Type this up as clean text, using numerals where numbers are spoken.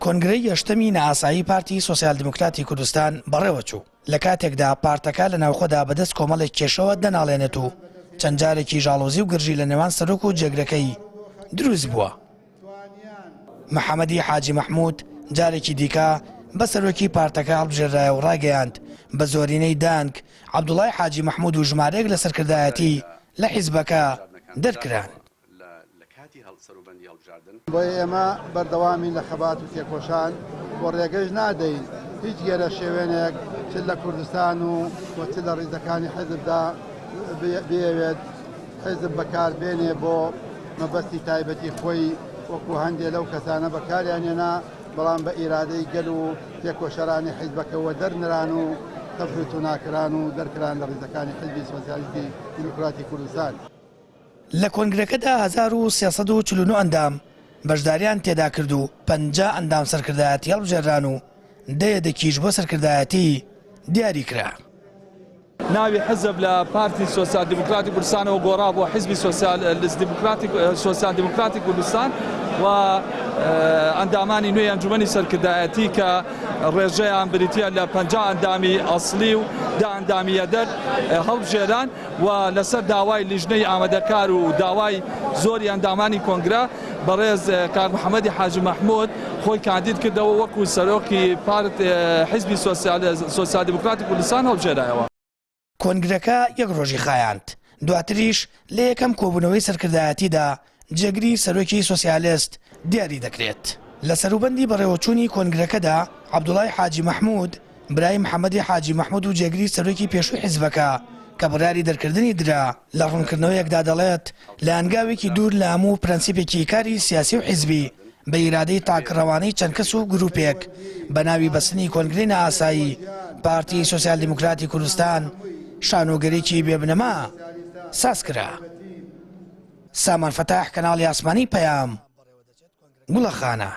کۆنگرەی یەشتەمی نائاسایی پارتی سۆسیال دیموکراتی کوردستان بەڕێوەچوو، لە کاتێکدا پارتەکە لە ناوخۆدا بەدەست کۆمەڵێک کێشەوە دەناڵێنێت و چەند جارێکیش ئاڵۆزی و گرژی لە نێوان سەرۆک و جێگرەکەی دروست بووە. محەمەدی حاجی مەحمود جارێکی دیکە بە سەرۆکی پارتەکە هەڵبژێررایە و ڕایگەیاند، بە زۆرینەی دەنگ عەبدوڵای حاجی مەحمود و ژمارەیەک لە سەرکردایەتی لە حیزبەکە دەرکران. بۆیە ئێمە بەردەوامین لە خەبات و تێکۆشان و ڕێگەش نادەین هیچ گێرەشێوێنێک چ لە کوردستان و و چ لە ڕیزەکانی حیزبدا بیەوێت حیزب بەکار بێنێ بۆ مەبەستی تایبەتی خۆی وەکو هەندێ لەو کەسانە بەکاریان هێنا بەڵام بە ئیرادەی گەل و تێکۆشەرانی حیزبەکە وەدەرنران و تەفروتوناکران و دەرکران لە ڕیزەکانی حیزبی سۆسیالیستی دیموکراتی کوردستان. لە کۆنگرەکەدا 1349 ئەندام بەشداریان تێدا کرد و 50 ئەندام سەرکردایەتی هەڵبژێرران و دە یەدەکیش بۆ سەرکردایەتی دیاری کرا. ناوی حزب لە پارتی سۆسیال دیموکراتی کوردستانەوە گۆڕا بۆ حزبی سۆسیال دیموکراتی کوردستان و ئەندامانی نوێی ئەنجومەنی سەرکردایەتی کە ڕێژەیان بریتیە لە 50 ئەندامی ئەسلی و دە ئەندامی یەدەگ هەڵبژێران. و لەسەر داوای لیژنەی ئامادەکار و داوای زۆری ئەندامانی کۆنگرە بەڕێز کاک محەممەدی حاجی مەحمود خۆی کاندید کردەوە وەکو سەرۆکی پارت حیزبی سۆسیال دیموکراتی کوردستان هەڵبژێرایەوە. کۆنگرەکە یەک ڕۆژی خایاند، دواتریش لە یەکەم کۆبوونەوەی سەرکردایەتیدا جێگری سەرۆکی سۆسیالست دیاری دەکرێت. لە سەروبەندی بەڕێوەچوونی کۆنگرەکەدا عەبدوڵای حاجی مەحمود، برای محەمەدی حاجی مەحمود و جێگری سەرۆکی پێشووی حیزبەکە کە بڕیاری دەرکردنی درا، لە ڕوونکردنەوەیەکدا دەڵێت، لە هەنگاوێکی دوور لە هەموو پرەنسیپێکی کاری سیاسی و حیزبی، بە ئیرادەی تاکڕەوانەی چەند کەس و گرووپێک، بە ناوی بەستنی کۆنگرەی نائاسایی پارتی سۆسیال دیموکراتی کوردستان، شانۆگەریی بێ بنەما ساز کرا. سامان فەتاح، کەناڵی ئاسمانی پەیام، گوڵەخانە.